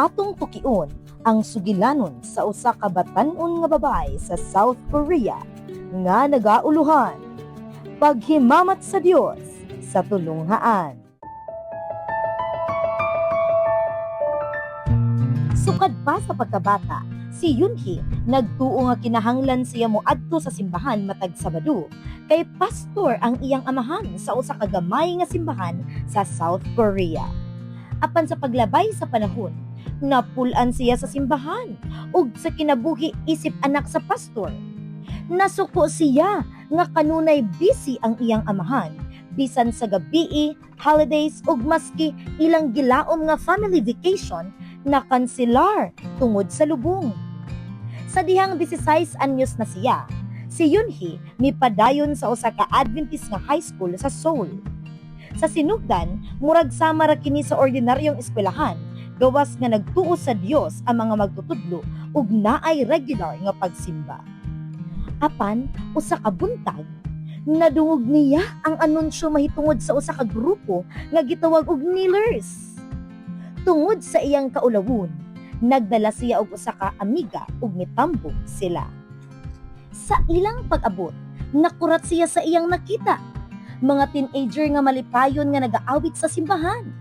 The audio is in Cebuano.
Atong tukion ang sugilanon sa usa ka batan-on nga babae sa South Korea nga nagauluhan paghimamat sa Dios sa tulunghaan. Sukad pa sa pagkabata, si Yunhi nagtuo nga kinahanglan siya moadto sa simbahan matag Sabado kay pastor ang iyang amahan sa usa ka gamay nga simbahan sa South Korea. Apan sa paglabay sa panahon, napul-an siya sa simbahan ug sa kinabuhi isip anak sa pastor. Nasuko siya nga kanunay busy ang iyang amahan bisan sa gabii, holidays ug maski ilang gilaom nga family vacation nakanselar tungod sa lubong. Sa dihang 16 anyos na siya, si Yunhi mipadayon sa usa ka Adventist nga high school sa Seoul. Sa sinugdan, murag sama ra kini sa ordinaryong eskwelahan, gawas nga nagtuo sa Dios ang mga magtutudlo ug naay regular nga pagsimba. Apan usa ka buntag, nadungog niya ang anunsyo mahitungod sa usa ka grupo nga gitawag og Kneelers. Tungod sa iyang kaulawon, nagdala siya og usa ka amiga ug mitambong sila. Sa ilang pag-abot, nakurat siya sa iyang nakita. Mga teenager nga malipayon nga nagaawit sa simbahan.